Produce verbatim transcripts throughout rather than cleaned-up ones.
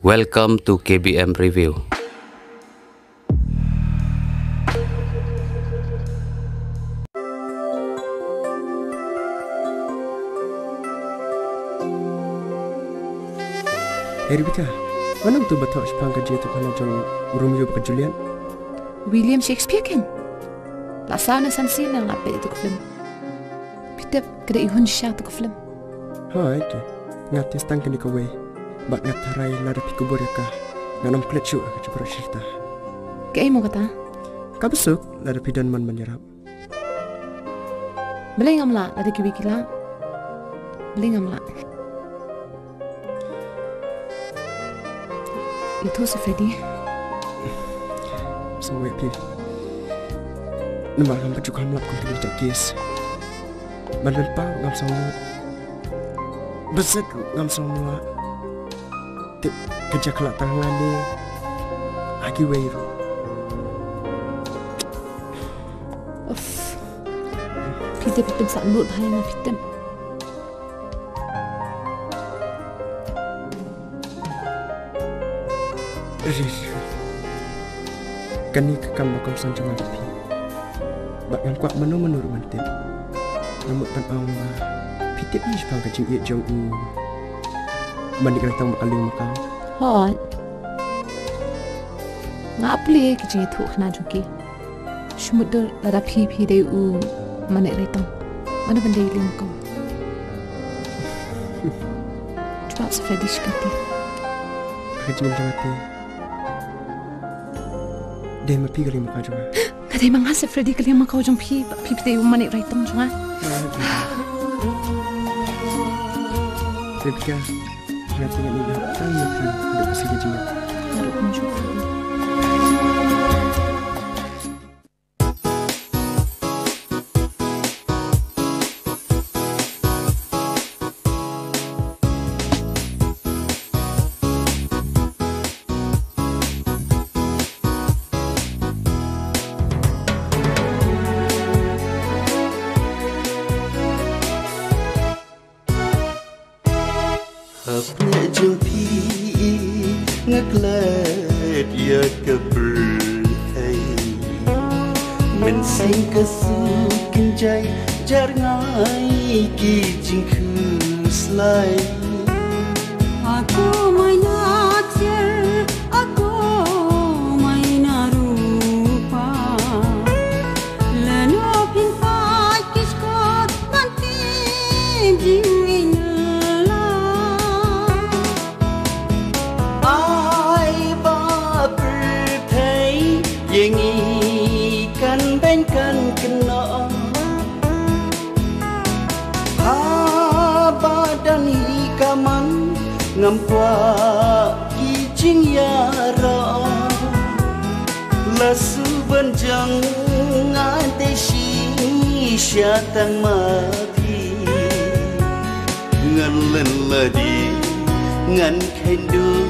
Welcome to K B M Review. Hey Rebecca, mano utu ba thoh shaphang ka jingïathuhkhana jong u Romeo bad ka Juliet? William Shakespeare kein. La saw ne san sien nga la peit ïa tu ka film. Phi tip, ka dei i hun sha tu ka film. Hooid, nga test tang kane kawei. Bad nga tharai lada phi kubur ïa ka, ngan ym klet shuh ha ka jingpyrshah ta. Kaei mo kata? Kaba suk, lada phi don mon ban ïarap. Balei ngam lah, lada kiwei ki lah? Balei ngam lah? Ïathuh sa Freddy. Sngewbha phi. Namar ngam pat ju kham lap kum kine ki jait case. Ban pynpaw ngam sngewbha. Ba zit ruh ngam sngewbha. Te ka jaka la tang lane ha kiwei ruh. Uff. Phi te phi pynsahnarphna ïa nga phi te. Ri, ri. Kane ka kam ba kongsan jong nga bad phi. Bad ngam kwah mano mano ruh ban tip. Nga mut ban ong ba phi tip ïa shaphang ka jingïeit jong u Manik Raitong bad ka Liang Makaw. Hooid. Nga plie ka jingïathuhkhana jong ki. Shu mutdur lada phi phi dei u Manik Raitong, mano ban dei Liang Makaw? Jubab sa Freddy shi kynti. Ka jingim jong nga te dei ma phi ka Liang Makaw jong nga. Ka dei ma nga sa Freddy ka Liang Makaw jong phi, ba phi phi dei u Manik Raitong jong nga. Rebecca, nga te ngan ïa tang ïa phi haduh ka sngi jingïap. Haduh kumjuh Freddy. Ha pneh jong phi nga klet ïa ka pyrthei. Mynsiem ka suk kynjai jar ngai ki jingkhuslai. Ako mai na ksiar, ako mai na rupa. Lano phin pait ki skot ban tip jingïeit na la. Ai ba pyrthei ïa ngi kan beiñ kan kynnoh. Haba don hi ka mon ngam kwah ki jingïaroh. La shu ban jong nga te shisha tang ma phi. Ngan len lade ngan kheiñ duh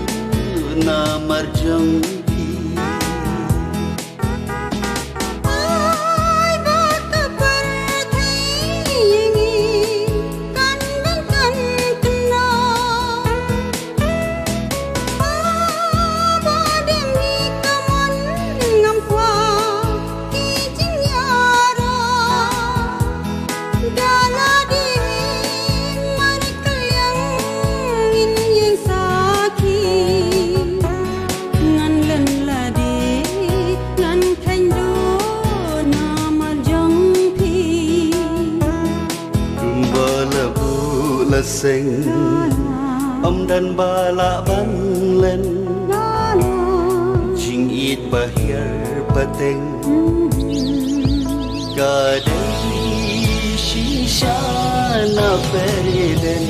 namar jong phi. Ai ba ka pyrthei ïa ngi kan beiñ kan kynnoh. Haba dem hi ka mon ngam kwah ki jingïaroh. Da la dei hi Manik Liang ngin ïeng sakhi. Ngan len lade ngan kheiñ duh namar jong phi. Kumba la buh la seng, ym don ba lah ban len. Jingïeit ba hiar pateng, ka dei shisha na pyrthei.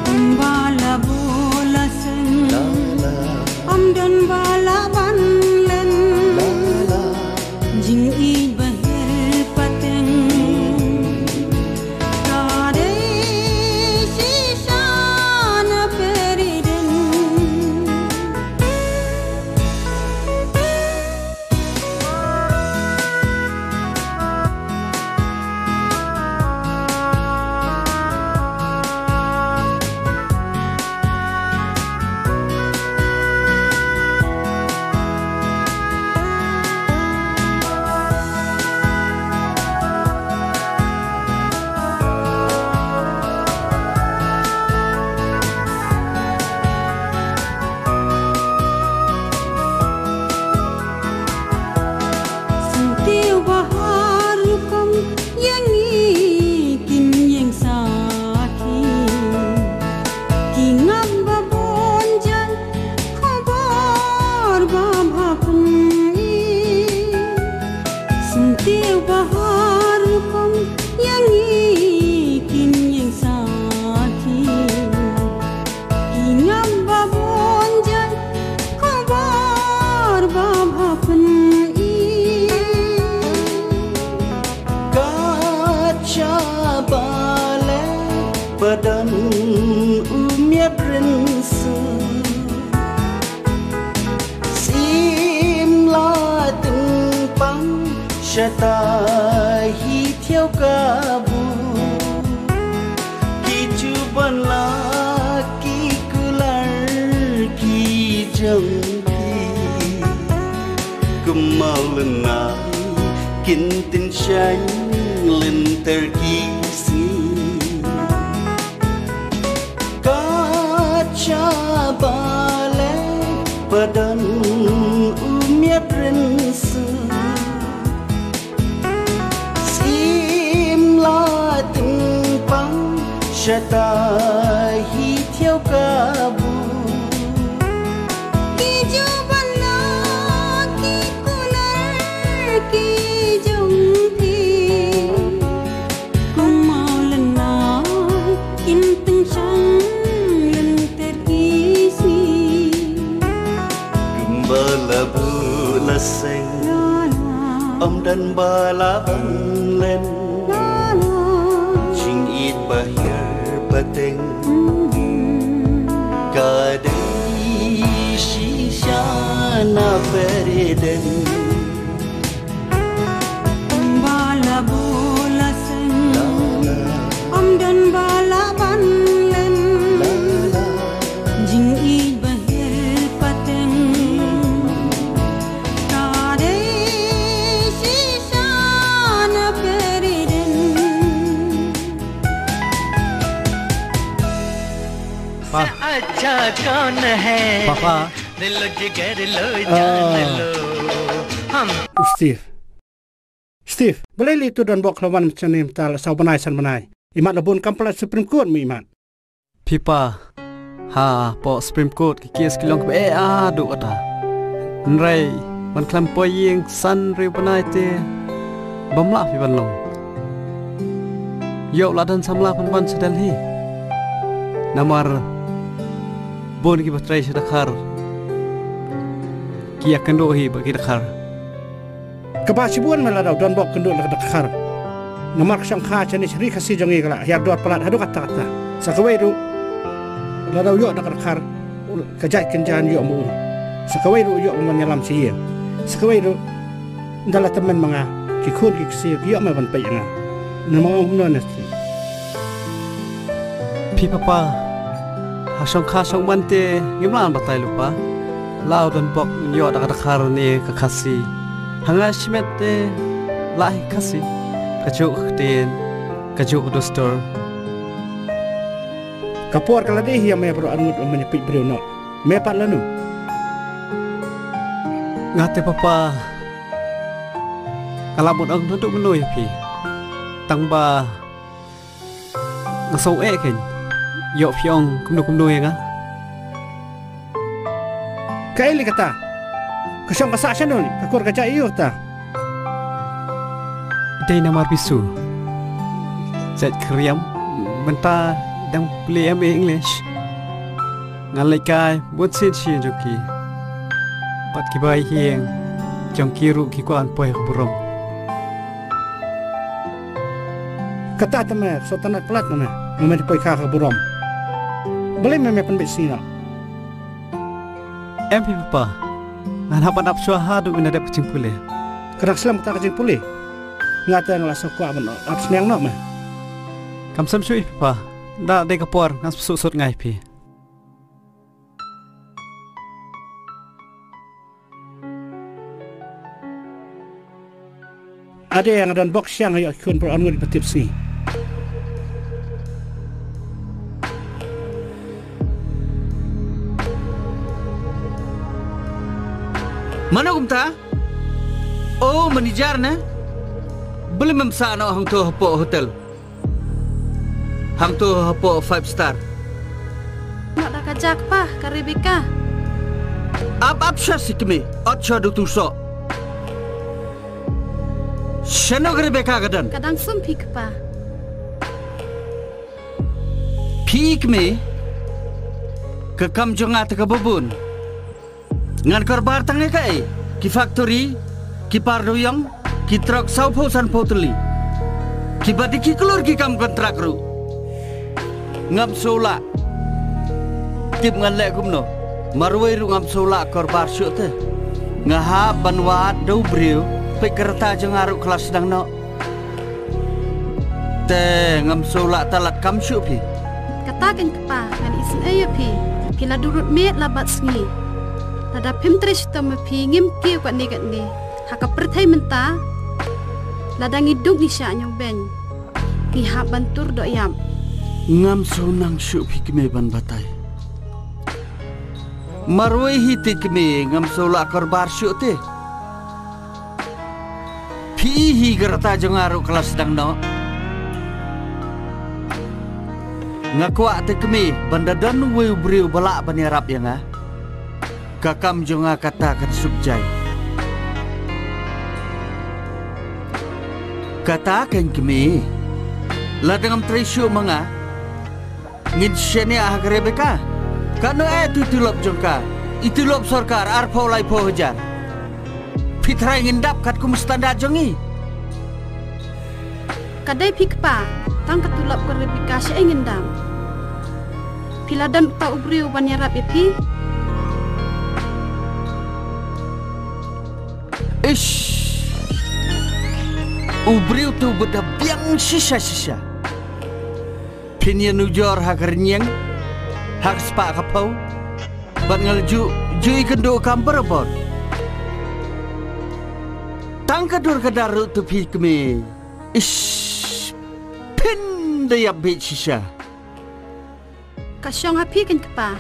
Kumba la buh la seng, ym don ba lah ban len. Jingïeit ba hiar pateng, ka dei shisha na pyrthei. Ngam ba bun jait khubor ba bha pyni. Syntiew ba har rukom ïa ngi kin ïeng sakhi. Ki ngam ba bun jait khubor ba bha pyni. Ka cha ba leh ba don u miat rynsun. Sim la teng pang shata hi thiaw kabu. Ki ju ban la ki kular ki jong phi. Kumau lynai kin tyngshaiñ lynter ki sngi. Ka cha ba leh ba don u miat rynsun. Sim la teng pang shata hi thiaw kabu. Ki ju ban la ki kular ki jong phi. Kumau lynai kin tyngshaiñ lynter ki sngi. Kumba la buh la seng, ym don ba la ban len. Jingïeit ba hiar pateng, ka dei shisha na periden. Ba la buh la seng, ym don ba la ban len. Jingïeit ba hiar pateng, ka dei shisha na periden. Pa. अच्छा कौन है? Papa. दिल जिगर लो, जान लो। Hum. Steve. Steve, balei lei tu don bok la wan mynta mynta la saw bnai san bnai. Imat la bun kam palat Supreme Court mi imat. Phi pa, hapoh Supreme Court ki case ki long kaba eh haduh katta. Hynrei ban khlem poi ïing san hynriew bnai te bym lah phi ban long. Ïoh la don samla pynban sha Delhi. Namar bun kiba trei sha Dkhar ki ïakynduh hi bad ki Dkhar. Kaba shibun me la dau don bok kynduh la ka Dkhar. Namar ka shongkha shane sha ri Khasi jong ngi ka la hiar dor palat haduh katta katta. Sa kawei ruh la dau ïoh da ka Dkhar ka jait kynja ïoh ma u. Sa kawei ruh ïoh ban ïalam sha ïing. Sa kawei ruh ynda la tymmen ma nga ki khun ki ksiew ki ïoh me ban peit ïa nga. Namar ong kumno ne. Phi papa, ha shongkha shongman te ngim lah ban batai lypa. La u don bok un ïoh da ka Dkhar ne ka Khasi. Ha nga shimet te lah hi Khasi. Kajuh ka ktien, kajuh ka dustur. Ka por ka la dei hi ïa me baroh arngut ba men ïa peit briew noh. Me pat lano? Nga te papa, nga lah ban ong naduh mynno ïa phi. Tang ba nga sngew eh kein. Ïoh phi ong kumno kumno ïa nga. Kaei lei kata? Ka shong ka sah shano lei, ka kur ka jait aïu kata? Dei namar bisu. Jait khriam mynta dang pule M A English. Ngan leit kai bun sien sien jong ki. Bad ki bai hieng jong ki ruh ki kwah ban poi ha ka burom. Kata te me sngewtynnat palat na me, me me poi kha ha ka burom. Balei me me pynbeit sngi noh? Em phi papa, ngan hap ban ap shuwa haduh mynta dep ka jingpule. Ka dang slem kata ka jingpule. Nga te nga la sa kwah ban ap sniang noh me. Kam sem shuh ïa phi papa, da dei ka por ngan shu sut ngai phi. Ade nga don bok shiang ïa khun por an ngut ba tip sngi. Mano kumta? O manager ne? Balei mem sah noh hangto hapoh hotel? Hangto hapoh five star. Nga Ka ja kpa, ka Rebecca. Ap ap sha shi kmie, ot sha dutu soh. Shano ka Rebecca ka don? Ka dang sum phi kpa. Phi kmie, ka kam jong nga te kaba bun. Ngan kyrpad tang ïa kaei, ki factory, ki par dewïong, ki trok sawphew sanphew tylli. Kiba dei ki klur ki kam kontrak ruh. Ngam sngewlah. Tip ngan leh kumno. Marwei ruh ngam sngewlah kyrpad shuh te. Nga hap ban wad da u briew, peit ka rta jong nga ruh ka la sdang noh. Te ngam sngewlah talatkam shuh phi. Kata keiñ kpa, ngan isynei ïa phi. Phi la durut miet la bad sngi. Lada phim trei shitom ma phi ngim kiew katne katne. Ha ka pyrthei mynta, lada ngi duk ngi shah ñiewbeiñ, ngi hap ban tur doh ïap. Ngam sngewlah shuh phi kmie ban batai. Marwei hi te kmie, ngam sngewlah kyrpad shuh te. Phi hi ka rta jong nga ruh ka la sdang noh. Nga kwah te kmie ban da don uwei u briew ba lah ban ïarap ïa nga. Ka kam jong nga kata kan suk jai. Kata keiñ kmie. Lada ngam trei shuh ma nga, ngin shaniah ha ka Rebecca. Katno eh tu i tulop jong ka? I tulop sorkar arphew laiphew hajar. Phi trai ngin dap katkum u standard jong ngi. Ka dei phi kpa, tang ka tulop ka Rebecca shaei ngin dap? Phi la don uta u briew ban ïarap ïa phi? Ish. U briew te uba da biang shisha shisha. Phin ïanujor ha ka rynïeng, ha ka spah ka phew. Bad nga la ju, ju ïakynduh kam barabor. Tang ka dur ka dar ruh te phi kmie. Ish. Phin da ïap beit shisha. Ka shong ha phi keiñ kpa.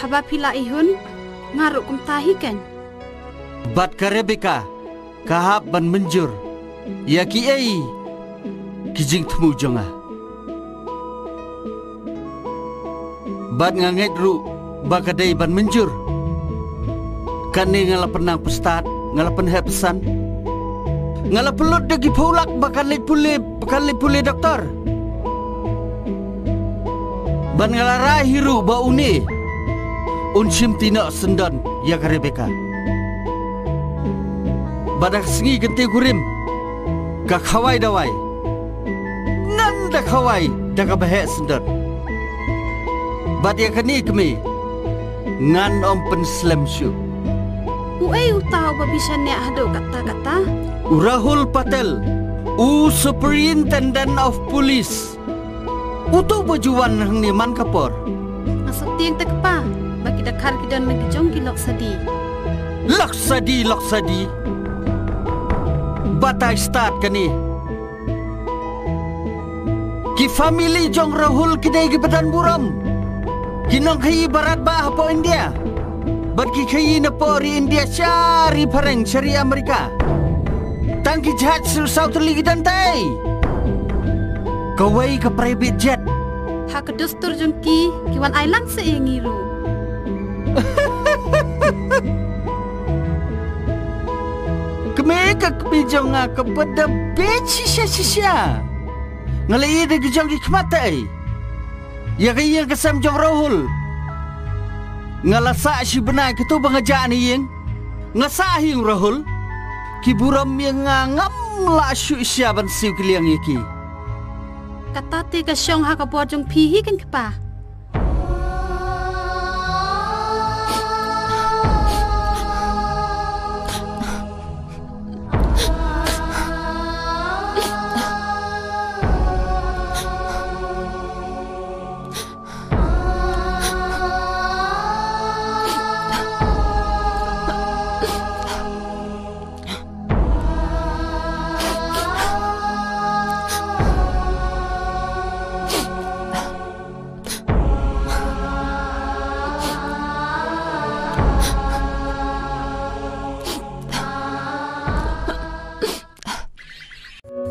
Haba phi la ihun, nga ruh kumta hi keiñ. Bad ka Rebecca ka hap ban mynjur ïa kiei ki jingthmu jong nga. Bad nga ngeit ruh ba ka dei ban mynjur. Kane nga la pynang pyrstad, nga la pynheh pyrsan. Nga la pynlut da ki phew lak ba kan leit pule, ba kan leit pule doktor. Bad nga la rai hi ruh ba une un shim tynnoh syndon ïa ka Rebecca. Bad ha ka sngi kynthei kurim ka khawai dawai. Ngan da khawai da kaba heh syndon. Bad ïa kane kmie ngan ym pynslem shuh. Uei uta uba bishaniah haduh katta katta? U Rahul Patel, u Superintendent of Police. Uto ba ju wan hangne man ka por. Nga sngewtieng te kpa ba ki dkhar ki don na ki jong ki lok sadi. Lok sadi, lok sadi. Batai stad kane. Ki family jong Rahul ki dei kiba don burom. Ki nongkhaïi barat ba hapoh India. Bad ki khaïi na pdeng ri India sha ri phareng sha ri Amerika. Tang ki jahaj sawtylli ki don tei. Kawei ka private jet. Ha ka dustur jong ki, ki wan ai lang sa ïa ngi ruh. Kmie ka kmie jong nga kaba da beit shisha shisha. Nga la ïohi da ki jong ki khmat tei. Ïa ka ïing ka sem jong Rahul. Nga la sah shi bnai kato ba nga jah na ïing. Nga sah hi u Rahul. Ki burom ïa nga ngam lah shuh sha ban siew kylliang ïa ki. Kata te ka shong ha ka bor jong phi hi keiñ kpa.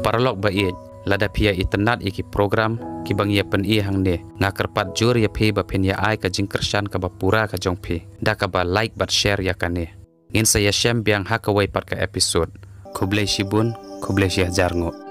Paralok ba ïeit, lada phi ïa itynnad ïa ki program kiba ngi ïa pyni hangne. Nga kyrpad jur ïa phi ba phin ïa ai ka jingkyrshan kaba pura ka jong phi da kaba like bad share ïa kane. Ngin sa ïashem biang ha kawei pat ka episode. Khublei shibun, khublei shihajar nguh.